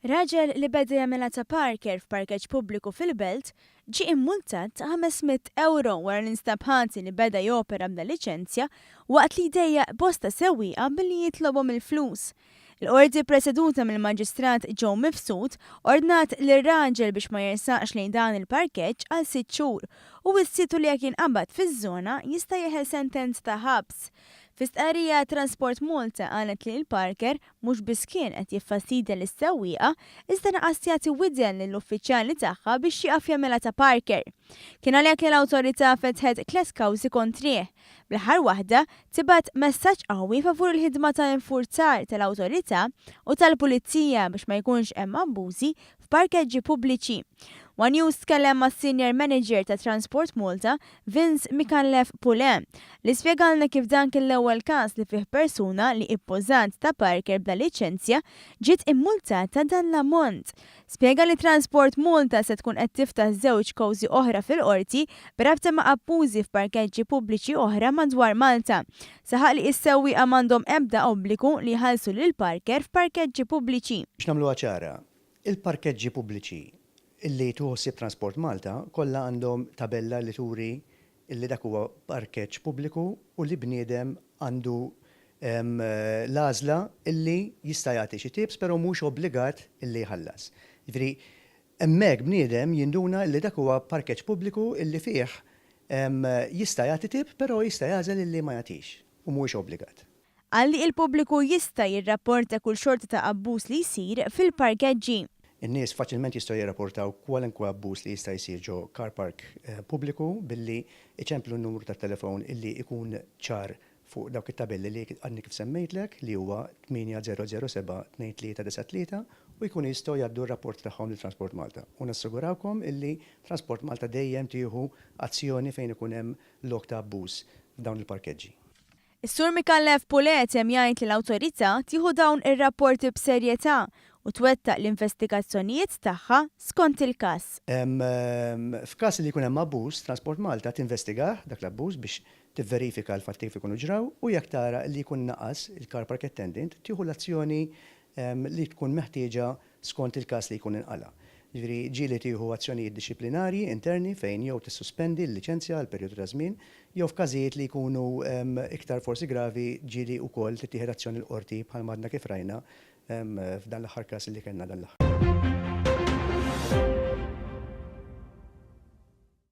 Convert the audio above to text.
Raġel li beda jagħmilha ta' parker f'parkeġġ pubbliku fil-Belt ġie immultat 500 ewro wara li nstab ħati li beda jopera bla liċenzja waqt li jdejjaq bosta sewwieqa billi jitlobhom il-flus. Il-Qorti ppreseduta mill-Maġistrat Joe Mifsud ordnat lir-raġel biex ma jersaqx lejn dan il-parkeġġ għal sitt xhur u wissietu li jekk jinqabad fiż-żona jista' jeħel sentenza ta' ħabs. Fi stqarrija Transport Malta qalet li l-parker mhux biss kien qed jiffastidja lis-sewwieqa, iżda naqas jagħti widen lill-uffiċjali tagħha biex jieqaf jagħmilha ta' Parker. Kien għalhekk li l-awtorità fetħet tliet kawżi kontrih, bl-aħħar waħda tibgħat messaġġ qawwi favur il-ħidma ta' infurzar tal-awtorità u tal-pulizija biex ma jkunx hemm abbużi f'parkeġġi pubbliċi. One News tkellem mas-Senior Manager ta' Transport Malta, Vince Micallef Pulè, li spjegalna kif dan kien l-ewwel każ li fih persuna li ippożat ta' parker bla liċenzja ġiet immultata dan l-ammont. Spjega li Transport Malta se tkun qed tiftaħ żewġ kawżi oħra fil-Qorti b'rabta ma' abbużi f'parkeġġi pubbliċi oħra madwar Malta. Saħaq li s-sewwieqa m'għandhom ebda obbligu li jħallsu lill-parker f'parkeġġi pubbliċi. Biex nagħmluha ċara, il-parkeġġi pubbliċi li tieħu ħsieb Transport Malta kollha għandhom tabella li turi li dak huwa parkeġġ pubbliku u li bniedem għandu l-għażla illi jista' jagħti xi tips però mhux obbligat illi jħallas. Jiġifieri hemmhekk bniedem jinduna illi dak huwa parkeġġ pubbliku illi fih jista' jagħti tip però jista' jagħżel illi ma jagħtix u mhuwiex obbligat. Qal li il-pubbliku jista' jirrapporta kull xorta ta' abbuż li jsir fil-parkeġġi. In-nies faċilment jistgħu jirrapportaw kwalunkwe abbuż li jista' jsir ġo car park pubbliku billi jċemplu n-numru tat-telefon illi jkun ċar fuq dawk it-tabelli li għadni kif semmejtlek li huwa 8007 2393 u jkunu jistgħu jgħaddu r-rapport tagħhom lil Transport Malta. U nassigurawkom illi Transport Malta dejjem tieħu azzjoni fejn ikun hemm lok ta' abbuż f'dawn il-parkeġġi. Is-Sur Micallef Pulè temm jgħid li l-Awtorità tieħu dawn ir-rapporti b'serjetà u twettaq l-investigazzjonijiet tagħha skont il-każ. F'każ li jkun hemm abbuż, Transport Malta tinvestigah dak l-abbuż biex tivverifika l-fatti kif ikunu ġraw u jekk tara li jkun naqas il-car park attendant tieħu l-azzjoni li tkun meħtieġa skont il-każ li jkun inqala'. Jiġifieri ġieli tieħu azzjonijiet dixxiplinarji interni fejn jew tissuspendi l-liċenzja għal perjodu ta' żmien jew f'każijiet li jkunu iktar forsi gravi ġieli wkoll tittieħed azzjoni l-qorti bħalma għadna kif rajna f'dan l-aħħar każ li kellna dan l-aħħar.